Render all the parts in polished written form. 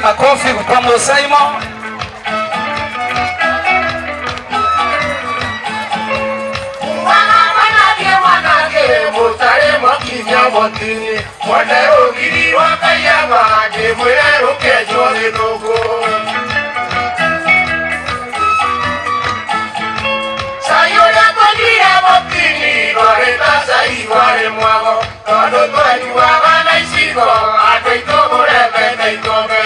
Makofi kwa Musaimo. Mwene rũgiri rwa Kaiaga ndĩmwĩre rũkenjwo gĩthũngũ. Cai ũrĩa twanyuire Botini ndwarĩ ta cai warĩ mwago, tondũ twanyuaga na icigo andũ aitũ mũrembete ikombe.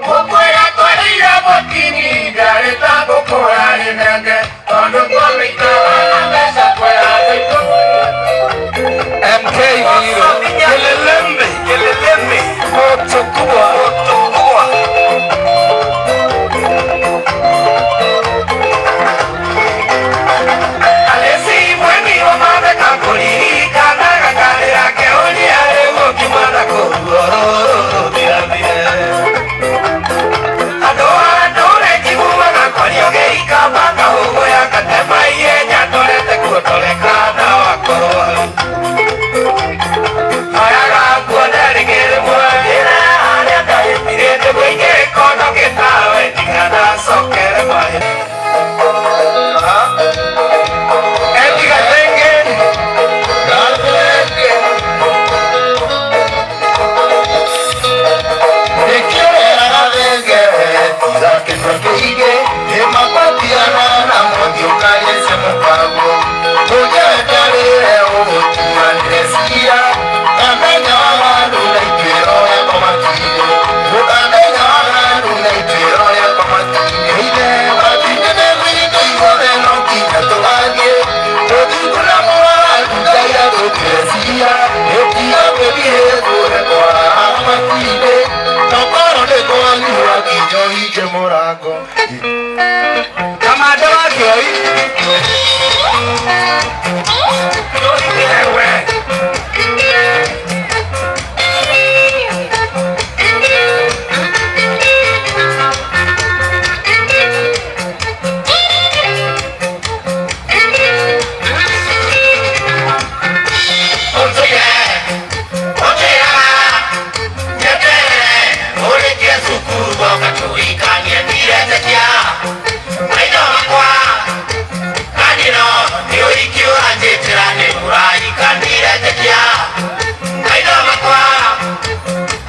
Ngũkũ ĩrĩa twarĩire Botini ndĩarĩ ta ngũkũ yarĩ nenge, tondũ twamĩitaga na mbeca kwĩ andũ aitũ. MK Hero. Kelelembe, kelelembe, Moto kubwa. Moto kubwa. Alesi mweni wa mabe kakulirikanaga karĩra keũria rĩu ũkimana kũruororo thirathire. Andũ a ndũre njiguaga kwario gĩikamba kahũgũya gatema ihenya ndorete kuotoleka na wakorwo hau. Oyaga nguona rĩngĩ rĩmwe njĩra harĩa ndahĩtire nĩguo ingĩkono gĩtawe ndikanacokere maĩ. Eti Gathenge. Gathenge. Nĩkĩũrera gathenge, tiga kĩndũ kĩingĩ, nĩmakwatiana na mũthiũ karĩce mũkaguo. Tũnyetarĩre ũgũtuanĩre cira, kamenya wa handũ na ituĩro rĩa matinĩ. Ũkamenya wa handũ na ituĩro rĩa matinĩ. Ithe matinĩ nĩ gwitũ ithuothe no nginya tũgathiĩ. Tũthingu na mũwaru Ngai atũtuĩre cira, ĩtiga gwĩthiĩ kũrĩa kwa matinĩ. Tokorwo nĩ kwanyua nginya ũhinge mũrango. Kamanda wa Kĩoi. Ewe. Ũrĩkie cukuru woka tũhikanie ndiretĩkia. Maitho makwa kanino nĩ ũhiki ũranjĩtĩra nĩ mũraika ndiretĩkia. Maitho makwa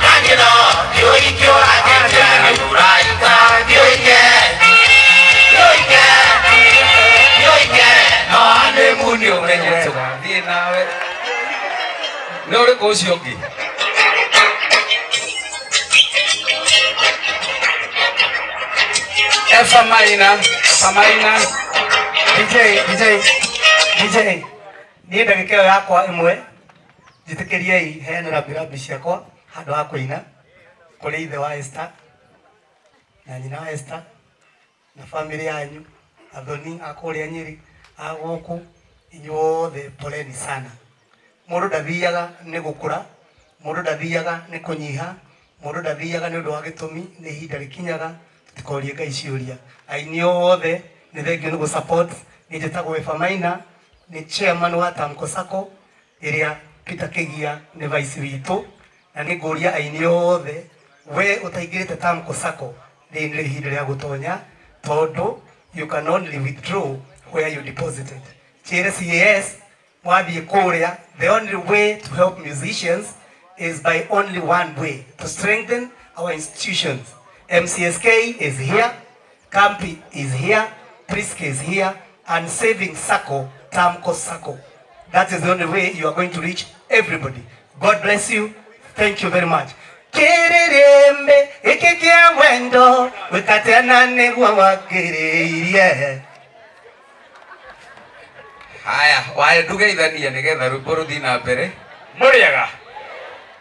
kanino nĩ ũhiki ũranjĩtĩra nĩ mũraika ndiũike ndiũike ndiũike no honeymoon Ũmenye tũgathiĩ nawe. Nĩ ũrĩkũ ũcio ũngĩ? Efa Maina. Efa Maina. DJ, DJ, DJ, niĩ ndagĩka ĩyo yakwa ĩmwe njĩtĩkĩriei heane rambirambi ciakwa handũ ha kũina kũrĩ ithe wa Esther na nyina wa Esther na famĩlĩ yanyu, athoni a kũrĩa Nyĩrĩ, a gũkũ, inyuothe poleni sana. Mũndũ ndathiaga nĩ gũkũra, mũndũ ndathiaga nĩ kũnyiha, mũndũ ndathiaga nĩ ũndũ wa gĩtũmi, nĩ ihinda rĩkinyaga tũtikorie Ngai ciũria. Aini othe nĩ thengiũ nĩ gũ support. Niĩ njĩtagwo Eva Maina, nĩ chairman wa Tamko Sacco ĩrĩa Peter Kĩgia nĩ vice witũ, na nĩ ngũria aini othe we ũtaingĩrĩte Tamko Sacco rĩrĩ nĩ ihinda rĩa gũtonya, tondũ you can only withdraw where you deposited. Njĩre CAS mwathiĩ kũrĩa, the only way to help musicians is by only one way, to strengthen our institutions. MCSK is here, Kampi is here, Prisk is here, and Saving Sacco, Tamko Sacco. That is the only way you are going to reach everybody. God bless you. Thank you very much. Kĩrĩrĩmbĩ gĩkĩ kĩa wendo wĩkatena nĩguo wakĩrĩirie. Haya, wae ndugeithanie nĩgetha rwĩmbo rũthiĩ na mbere. Mũrĩega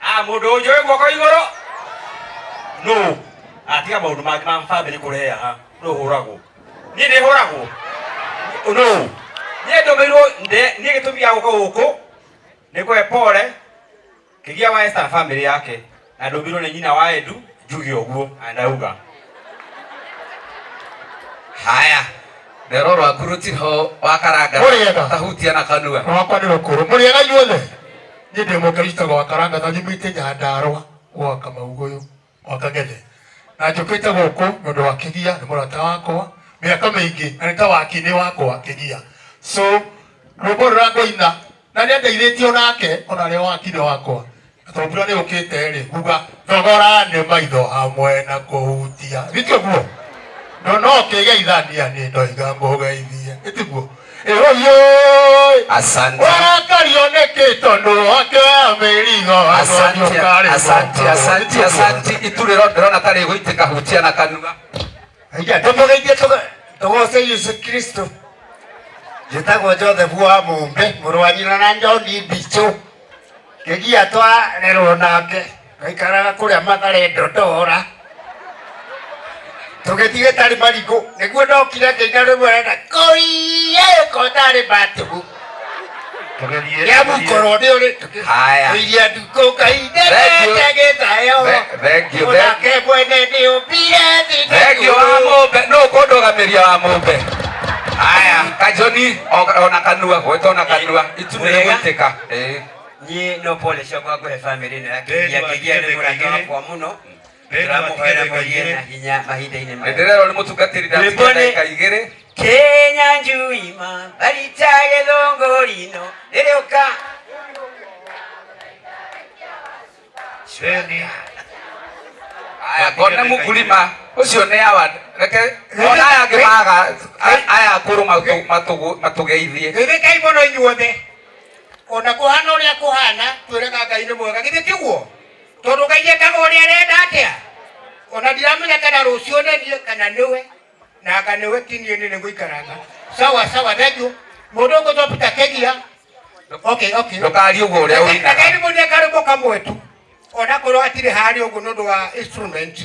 a mũndũ ũnjũĩ guoko igũrũ nũ atiga maũndũ mangĩ ma bamĩrĩ kũrehe haha nũ hũragwo niĩ nĩ hũragwo nũ niĩ ndũmĩirwo nde niĩ gĩtũmi gĩa gũka gũkũ nĩ kũhe pole Kĩgia wa Esther na bamĩrĩ yake na ndũmĩirwo nĩ nyina wa Edu njuge ũguo na ndauga. Haya. Rero rwaku rũtirĩ wakaranga. Mũrĩega. Tahutia na kanua. Rwakwa nĩ rũkũrũ. Mũrĩega inyuothe. Niĩ ndĩ mũkristo gwa karanga na nyumĩte Nyandarũa gwa Kamaugũyũ gwa Kang'ethe. Na njũkĩte gũkũ nĩ ũndũ wa Kĩgia, nĩ mũrata wakwa mĩaka mĩingĩ na nĩ ta wakinĩ wakwa Kĩgia. So rwĩmbo rũrĩa ngũina na nĩ andeithĩtie onake ona arĩ wakinĩ wakwa. Na tondũ mbura nĩ yũkĩte rĩ, nguga thogora nĩ maitho hamwe na kũhutia. Githĩ ũguo? No no kĩgeithania nĩ ndoiga ngũgeithie. Ĩtiguo? Ĩũyũĩ. Asante. Warakario nĩkĩ tondũ wakĩoya mĩrigo Asante, asante, asante, asante. Iturĩro ndĩrona tarĩ gũitĩka hutia na kanua. Haiya, tũmũgeithie tũgooce Yesu Kristo. Njĩtagwo Joseph wa Mũmbe, mũrũ wa nyina na John Mbichũ. Kĩgia twarerwo nake, twaikaraga kũrĩa Mathare Ndondora. Tũgĩthiĩ gĩtarĩ marigũ, nĩguo ndokire ngĩina rwĩmbo rwena kũiye kotarĩ matugu. Kĩa mũkorwo nĩ ũrĩ Haya. tũiria ndukũ Ngai Thank you. ndendete gĩthayo. Thank you. Mũnake mwene nĩ ũmbire thĩ na Thank you wa igũrũ. Mũmbe. Nũ ũkũndũgamĩria wa Mũmbe? Haya, Kajoni ona kanua, gweta ona kanua. Itu nĩ Wega. gũitĩka. Ĩĩ. Niĩ no pole ciakwa ngũhe family ĩno ya Beni Kĩgia. Kĩgia nĩ watigĩte mũrata kaigĩrĩ. wakwa mũno. Beni Ndĩramũhoera watigĩte mũgĩe kaigĩrĩ. na hinya mahinda-inĩ maya. Nĩndĩrerwo nĩ mũtungatĩri Rwĩmbo ndatigia nĩ ndagĩka igĩrĩ. Kenya njuima barita gĩthũngũri-ino rĩrĩũka. Aya, ngone mũkulima ũcio nĩ awa reke ona aya angĩ maga aya akũrũ matũgeithie. Geithĩkai mũno inyuothe. Ona kũhana ũrĩa kũhana, twĩraga Ngai nĩ mwega. Githĩ tiguo? Tondũ Ngai ekaga ũrĩa arenda atĩa? Ona ndiramenya kana rũciũ nĩ niĩ kana nĩwe. Na anga nĩwe ti niĩ nĩ nĩngũikaranga. Sawa sawa, thank you. Mũndũ ũngĩ Peter Kĩgia. Okay, okay. Ndũkarie ũguo ũrĩa ũinaga. Rekei mũnie karwĩmbo kamwe tu. Ona korwo hatirĩ harĩa ũguo nĩ ũndũ wa instrument.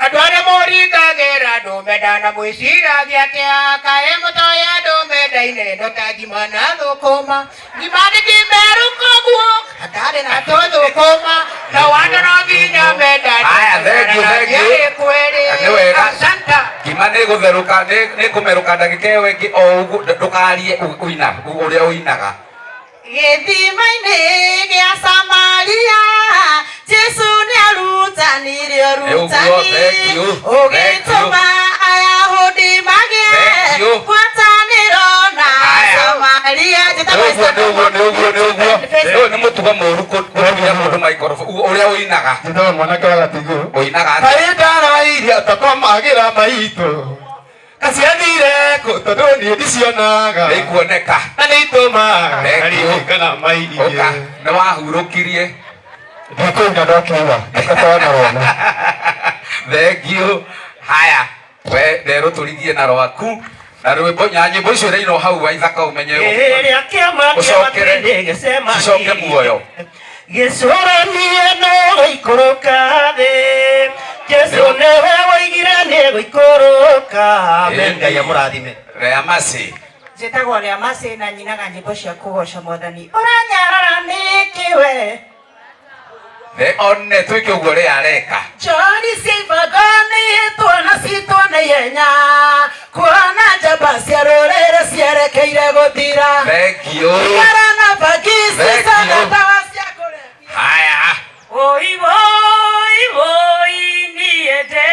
Andũ arĩa moringagĩra ndũme ndanamwĩciragia atĩa kaĩ mũtoĩ andũ mendaine no ta ngima na thũkũma ngima nĩ ngima koguo hatarĩ na tũthũkũma na wandũ no nginya mendane. Haya, thank you, thank you. Kweri. Nĩ wega. Asante. Ngima nĩ gũtherũka nĩ kũmerũka ndagĩka ĩyo ĩngĩ o ũguo ndũkarie ũina ũrĩa ũinaga. Gĩthima-inĩ gĩa Samaria Jesu nĩarutanire Nĩ ũguo, ũrutani thank you, ũgĩtũma Ayahudi magĩe Thank you. ngwatanĩro na Samaria. Nĩ ũguo, nĩ ũguo, nĩ ũguo, nĩ ũguo. Ũyũ nĩ mũtugo mũũru gũtunya mũndũ microphone ũrĩa ũinaga. Njĩtagwo mwanake wa Gatigũ. Ũinaga atĩa? Kaĩ ndarairia takwamagĩra maitũ. Kaciathire kũ tondũ niĩ ndicionaga. Nĩ ikuoneka. Na nĩ itũmaga Thank you. ngaririkana mairie. Ũka, nĩ wahurũkirie. Ndikũina ndokiuga, ndikatwana wona. Thank you. Haya, we nderwo tũrigie na rwaku na rwĩmbo nya nyĩmbo icio irainwo hau waithaka ũmenye Ĩrĩa kĩama ũcokere gĩcemanie. cicoke muoyo. Gĩcũranie no gũikũrũka thĩ. Jesu nĩwe woigire nĩ gũikũrũka. Amen. Ngai amũrathime. Rea Mercy. Njĩtagwo Rea Mercy na nyinaga nyĩmbo cia kũgoca Mwathani. Ũranyarara nĩkĩ we? The one twĩke ũguo rĩa areka. Njori cibaganĩtwo na citwo na ihenya kuona njamba cia rũrĩrĩ ciarekeire gũthira. Thank you. Ikara na bangi Thank you. cicagatawa cia kũrebia. Haya. Oi woi woi niĩ ndĩ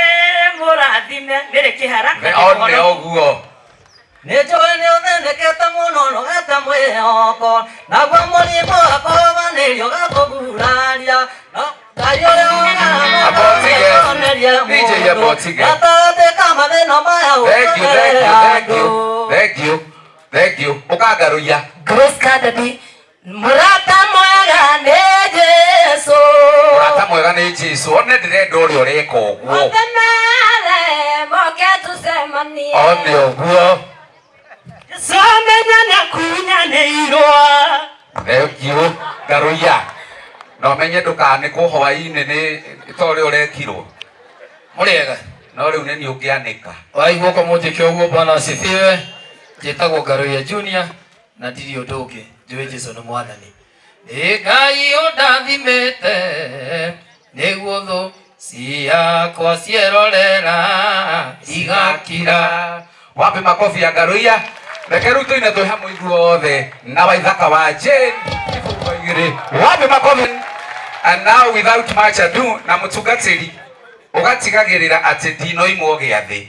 mũrathime nĩrĩ kĩhara The one ũguo. Nĩ njũĩ nĩ ũthĩnĩkĩte mũno nogete mwĩhoko naguo mũrimũ wakũhobanĩrio gakũguraria no Ngai ũrĩa Abotige. ũgaonerie DJ abotige. gatagatĩ ka mathĩna maya Thank you, thank you, thank you. ũtũgerere Thank you. Thank you. Ũkangarũiya. Grace Kadadi mũrata mwega nĩ Jesu. Mũrata mwega nĩ Jesu. One ndĩrenda ũrĩa ũreka ũguo. Othe mere moke tũcemanie. One ũguo. Jesu amenya nĩakunyanĩirwo. Thank you. Ngarũiya. Na ũmenye ndũkanĩkwo hwaĩ-inĩ nĩ ta ũrĩa ũrekirwo. Mũrĩega. No rĩu nĩ niĩ ũngĩanĩka. Waigua ko mũnjĩke ũguo Bwana asifiwe. Njĩtagwo Ngaruiya Junior na ndirĩ ũndũ ũngĩ njũĩ Jesu nĩ mwathani. Ĩ Ngai ũndathimĩte nĩguo thũ ciakwa cierorera igakira. Wapi makofi ya Ngaruiya? Reke rĩu tũine twĩ hamwe ithuothe na Waithaka wa Jane ibungo igĩrĩ. Wapi makofi? And now without much ado, na mũtungatĩri ũgatigagĩrĩra atĩ ndinoimwo gĩathĩ,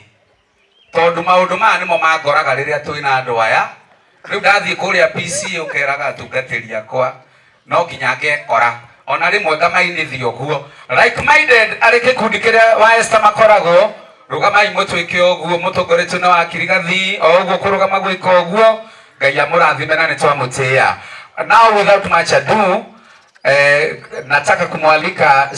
tondũ maũndũ maya nĩmo mangoraga rĩrĩa twĩna andũ aya. Rĩu ndathiĩ kũrĩa PC ũkeraga atungatĩri akwa no nginya ngekora ona rĩmwe ngamainithia ũguo. Like minded arĩ gĩkundi kĩrĩa wa Esther makoragwo, rũgamai mũtuĩke ũguo mũtongoretio na wakirigathi o ũguo kũrũgama gwĩka ũguo. Ngai amũrathime na nĩ twamũtĩĩa. Now without much ado, nataka kumwalika.